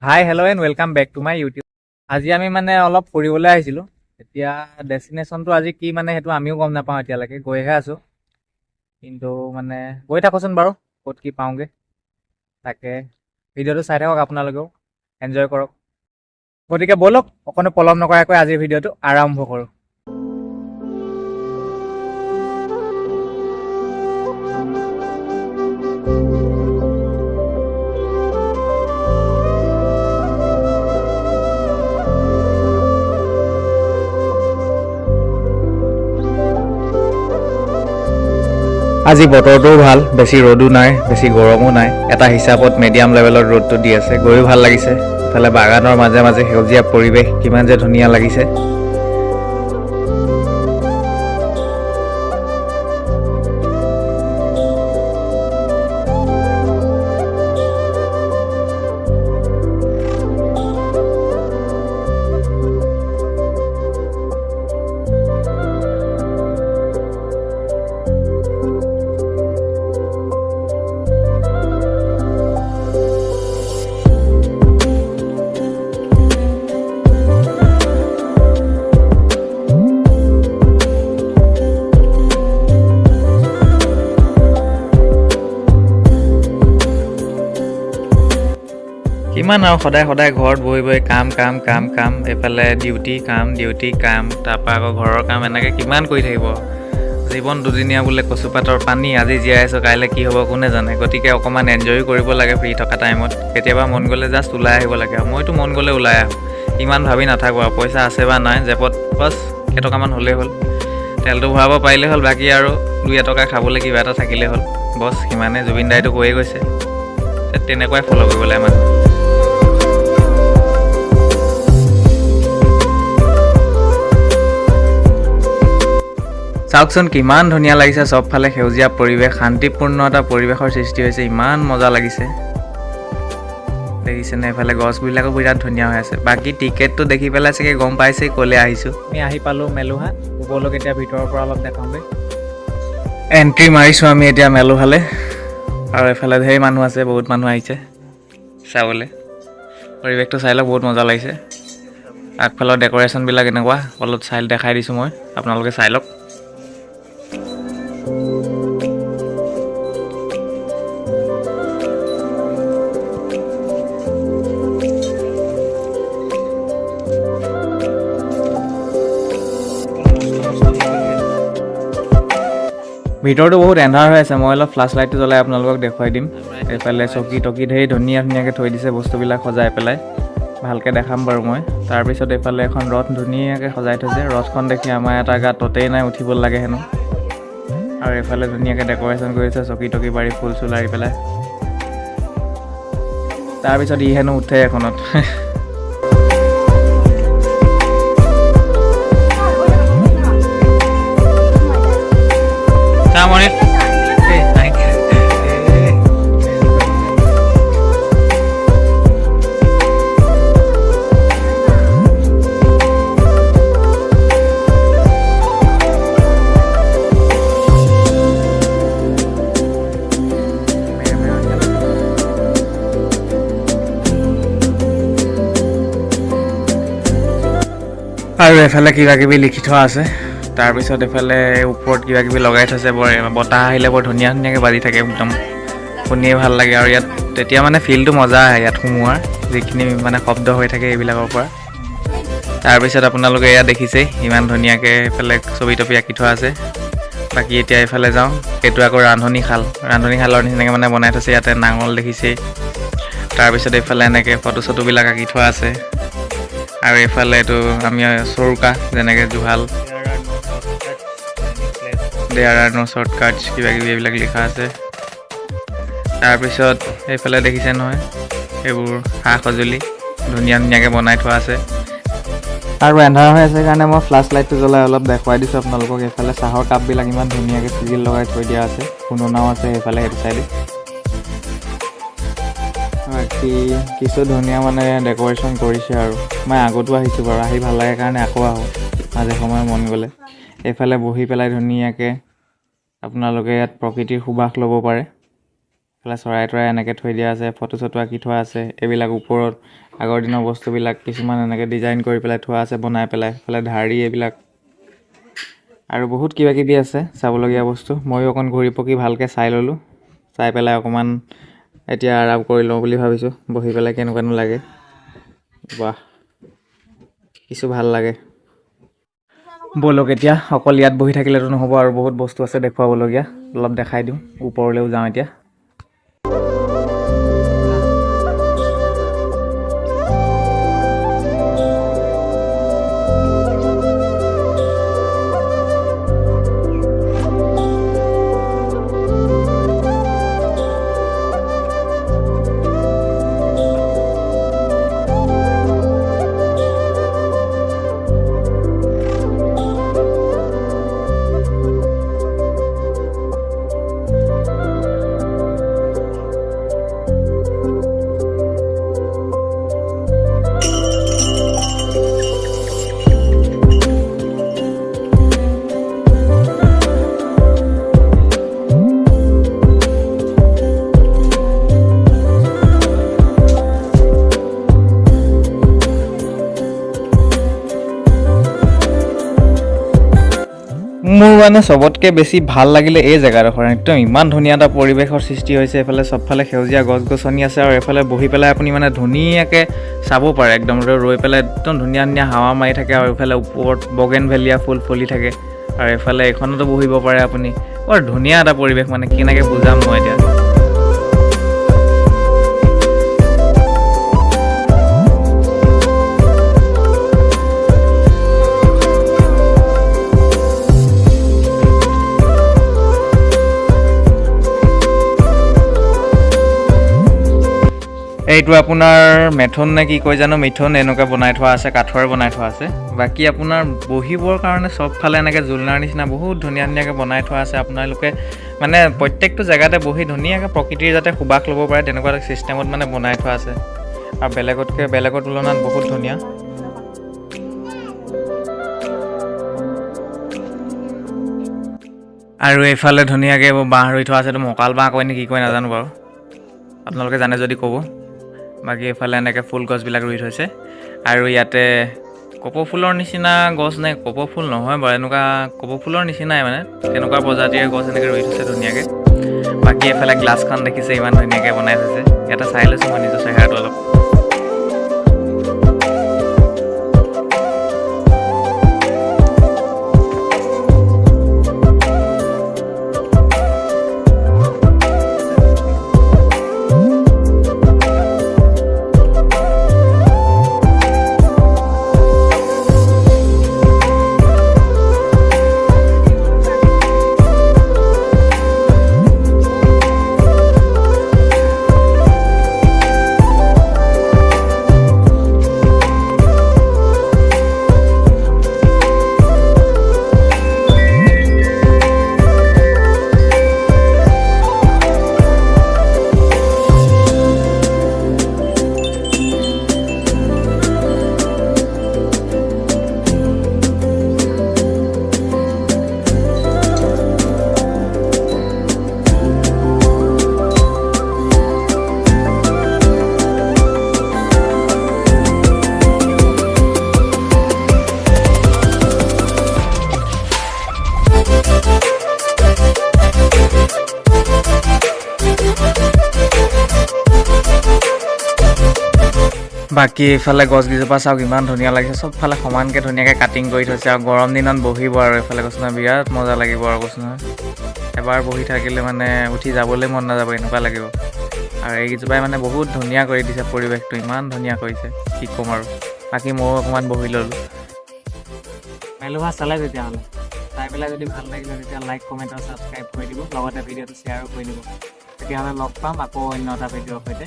Hi, hello and welcome back to my YouTube. আজি আমি মানে অলপ ফুৰিবলৈ আহিছিলোঁ। এতিয়া ডেষ্টিনেশ্যনটো আজি কি মানে সেইটো আমিও গম নাপাওঁ এতিয়ালৈকে, গৈহে আছোঁ। কিন্তু মানে গৈ থাকোঁচোন বাৰু, ক'ত কি পাওঁগৈ। তাকে ভিডিঅ'টো চাই থাকক, আপোনালোকেও এনজয় কৰক। গতিকে ব'লক, অকণো পলম নকৰাকৈ আজিৰ ভিডিঅ'টো আৰম্ভ কৰোঁ। আজি বতৰটোও ভাল, বেছি ৰ'দো নাই, বেছি গৰমো নাই। এটা হিচাপত মিডিয়াম লেভেলত ৰ'দটো দি আছে, গৈও ভাল লাগিছে। ইফালে বাগানৰ মাজে মাজে সেউজীয়া পৰিৱেশ, কিমান যে ধুনীয়া লাগিছে। কিমান আৰু সদায় সদায় ঘৰত বহি বহি কাম কাম কাম কাম, এইফালে ডিউটি কাম, ডিউটি কাম, তাৰপৰা আকৌ ঘৰৰ কাম, এনেকৈ কিমান কৰি থাকিব। জীৱন দুদিনীয়া বোলে কচুপাতৰ পানী, আজি জীয়াই আছোঁ, কাইলৈ কি হ'ব কোনে জানে। গতিকে অকণমান এনজয়ো কৰিব লাগে ফ্ৰী থকা টাইমত। কেতিয়াবা মন গ'লে জাষ্ট ওলাই আহিব লাগে আৰু মইতো মন গ'লে ওলাই আহোঁ, ইমান ভাবি নাথাকোঁ আৰু পইচা আছে বা নাই, জেপত বাছ কেইটকামান হ'লেই হ'ল, তেলটো ভৰাব পাৰিলেই হ'ল, বাকী আৰু দুই এটকা খাবলৈ কিবা এটা থাকিলেই হ'ল, বছ সিমানেই। জুবিন দাইতো কৈয়ে গৈছে, তেনেকুৱাই ফ'ল' কৰিব লাগে মানুহ। চাওকচোন কিমান ধুনীয়া লাগিছে, চবফালে সেউজীয়া পৰিৱেশ, শান্তিপূৰ্ণ এটা পৰিৱেশৰ সৃষ্টি হৈছে, ইমান মজা লাগিছে। দেখিছেনে এইফালে গছবিলাকো বিৰাট ধুনীয়া হৈ আছে। বাকী টিকেটটো দেখি পেলাই চাগে গম পাইছেই ক'লৈ আহিছোঁ। আমি আহি পালোঁ মেলোহাত। ব'লক এতিয়া ভিতৰৰ পৰা অলপ দেখাওঁগৈ। এণ্ট্ৰি মাৰিছোঁ আমি এতিয়া মেলোহালে, আৰু এইফালে ধেৰ মানুহ আছে, বহুত মানুহ আহিছে চাবলৈ। পৰিৱেশটো চাই লওক, বহুত মজা লাগিছে। আগফালৰ ডেক'ৰেশ্যনবিলাক এনেকুৱা, অলপ চাই দেখাই দিছোঁ মই, আপোনালোকে চাই লওক। ভিতৰটো বহুত এন্ধাৰ হৈ আছে, মই অলপ ফ্লাছ লাইটটো জ্বলাই আপোনালোকক দেখুৱাই দিম। এইফালে চকী টকী ধেৰ ধুনীয়া ধুনীয়াকৈ থৈ দিছে, বস্তুবিলাক সজাই পেলাই, ভালকৈ দেখাম বাৰু মই। তাৰপিছত এইফালে এখন ৰথ ধুনীয়াকৈ সজাই থৈছে, ৰথখন দেখি আমাৰ এটা গাত ততেই নাই, উঠিব লাগে হেনো। আৰু এইফালে ধুনীয়াকৈ ডেক'ৰেশ্যন কৰিছে, চকী টকী পাৰি ফুল চুল আঁৰি পেলাই। তাৰপিছত ই হেনো উঠে এখনত। এই, নাই। এই। আৰু এফালে কিবা কিবি লিখি থোৱা আছে। তাৰপিছত এইফালে ওপৰত কিবা কিবি লগাই থৈছে, বৰ বতাহ আহিলে বৰ ধুনীয়া ধুনীয়াকৈ বাজি থাকে, একদম শুনিয়ে ভাল লাগে। আৰু ইয়াত তেতিয়া মানে ফিলটো মজা আহে ইয়াত সোমোৱাৰ, যিখিনি মানে শব্দ হৈ থাকে এইবিলাকৰ পৰা। তাৰপিছত আপোনালোকে এয়া দেখিছেই, ইমান ধুনীয়াকৈ এইফালে ছবি তবি আঁকি থোৱা আছে। বাকী এতিয়া এইফালে যাওঁ, এইটো আকৌ ৰান্ধনীশাল, ৰান্ধনীশালৰ নিচিনাকৈ মানে বনাই থৈছে, ইয়াতে নাঙল দেখিছেই। তাৰপিছত এইফালে এনেকৈ ফটো চটোবিলাক আঁকি থোৱা আছে। আৰু এইফালে এইটো আমি চৌকা, যেনেকৈ জুহাল, there are no shortcuts, কিবা কিবি এইবিলাক লিখা আছে। তাৰপিছত এইফালে দেখিছে নহয়, এইবোৰ সা সঁজুলি ধুনীয়া ধুনীয়াকৈ বনাই থোৱা আছে। আৰু এন্ধাৰ হৈ আছে কাৰণে মই ফ্লাছ লাইটটো জ্বলাই অলপ দেখুৱাই দিছোঁ আপোনালোকক। এইফালে চাহৰ কাপবিলাক ইমান ধুনীয়াকৈ চিজিল লগাই থৈ দিয়া আছে, খুন্দনাও আছে সেইফালে সেইটো চাইডে। বাকী কিছু ধুনীয়া মানে ডেক'ৰেশ্যন কৰিছে। আৰু মই আগতো আহিছোঁ বাৰু, আহি ভাল লাগে কাৰণে আকৌ আহোঁ মাজে সময়ে মন গ'লে। এইফালে বহি পেলাই ধুনীয়াকৈ আপোনালোকে ইয়াত প্ৰকৃতিৰ সুবাস ল'ব পাৰে। এইফালে চৰাই তৰাই এনেকৈ থৈ দিয়া আছে, ফটো চটো আঁকি থোৱা আছে এইবিলাক ওপৰত। আগৰ দিনৰ বস্তুবিলাক কিছুমান এনেকৈ ডিজাইন কৰি পেলাই থোৱা আছে, বনাই পেলাই। এইফালে ঢাৰি এইবিলাক আৰু বহুত কিবা কিবি আছে চাবলগীয়া বস্তু। ময়ো অকণ ঘূৰি পকি ভালকৈ চাই ল'লোঁ, চাই পেলাই অকণমান এতিয়া আৰাম কৰি লওঁ বুলি ভাবিছোঁ, বহি পেলাই কেনেকুৱানো লাগে। বাহ, কিছু ভাল লাগে। ব'লক এতিয়া অকল ইয়াত বহি থাকিলেতো নহ'ব, আৰু বহুত বস্তু আছে দেখুৱাবলগীয়া, অলপ দেখাই দিওঁ। ওপৰলৈও যাওঁ এতিয়া। মোৰ মানে চবতকৈ বেছি ভাল লাগিলে এই জেগাডোখৰ, একদম ইমান ধুনীয়া এটা পৰিৱেশৰ সৃষ্টি হৈছে। এইফালে চবফালে সেউজীয়া গছ গছনি আছে আৰু এইফালে বহি পেলাই আপুনি মানে ধুনীয়াকৈ চাব পাৰে, একদম ৰৈ পেলাই একদম ধুনীয়া ধুনীয়া হাৱা মাৰি থাকে। আৰু এইফালে ওপৰত বগেনভেলিয়া ফুল ফুলি থাকে আৰু এইফালে এইখনতো বহিব পাৰে আপুনি। বৰ ধুনীয়া এটা পৰিৱেশ, মানে কেনেকৈ বুজাম মই এতিয়া। এইটো আপোনাৰ মেথন নে কি কয় জানো, মিথুন এনেকুৱা বনাই থোৱা আছে, কাঠৰে বনাই থোৱা আছে। বাকী আপোনাৰ বহিবৰ কাৰণে চবফালে এনেকৈ জোলনাৰ নিচিনা বহুত ধুনীয়া ধুনীয়াকৈ বনাই থোৱা আছে। আপোনালোকে মানে প্ৰত্যেকটো জেগাতে বহি ধুনীয়াকৈ প্ৰকৃতিৰ যাতে সুবাস ল'ব পাৰে তেনেকুৱা এটা ছিষ্টেমত মানে বনাই থোৱা আছে। আৰু বেলেগতকৈ বেলেগৰ তুলনাত বহুত ধুনীয়া। আৰু এইফালে ধুনীয়াকৈ এইবোৰ বাঁহ ৰুই থোৱা আছে, এইটো মকাল বাঁহ কয় নে কি কয় নাজানো বাৰু, আপোনালোকে জানে যদি ক'ব। বাকী এইফালে এনেকৈ ফুল গছবিলাক ৰুই থৈছে। আৰু ইয়াতে কপৌ ফুলৰ নিচিনা গছ নে কপৌ ফুল নহয় বাৰু, এনেকুৱা কপৌ ফুলৰ নিচিনাই মানে তেনেকুৱা প্ৰজাতিৰ গছ এনেকৈ ৰুই থৈছে ধুনীয়াকৈ। বাকী এইফালে গ্লাছখন দেখিছে ইমান ধুনীয়াকৈ বনাই থৈছে, ইয়াতে চাই লৈছোঁ মই নিজৰ চেহেৰাটো অলপ। বাকী এইফালে গছকেইজোপা চাওক ইমান ধুনীয়া লাগিছে, চবফালে সমানকৈ ধুনীয়াকৈ কাটিং কৰি থৈছে। আৰু গৰম দিনত বহিব আৰু এইফালে কৈছোঁ নহয় বিৰাট মজা লাগিব আৰু কৈছোঁ নহয়, এবাৰ বহি থাকিলে মানে উঠি যাবলৈ মন নাযাব এনেকুৱা লাগিব। আৰু এইকেইজোপাই মানে বহুত ধুনীয়া কৰি দিছে পৰিৱেশটো, ইমান ধুনীয়া কৰিছে কি ক'ম আৰু। বাকী ময়ো অকণমান বহি ল'লোঁ। মেলোহা চালে তেতিয়াহ'লে চাই পেলাই যদি ভাল লাগিলে তেতিয়া লাইক কমেণ্ট আৰু ছাবস্ক্ৰাইব কৰি দিব, লগতে ভিডিঅ'টো শ্বেয়াৰো কৰি দিব। তেতিয়াহ'লে লগ পাম আকৌ অন্য এটা ভিডিঅ'ৰ সৈতে।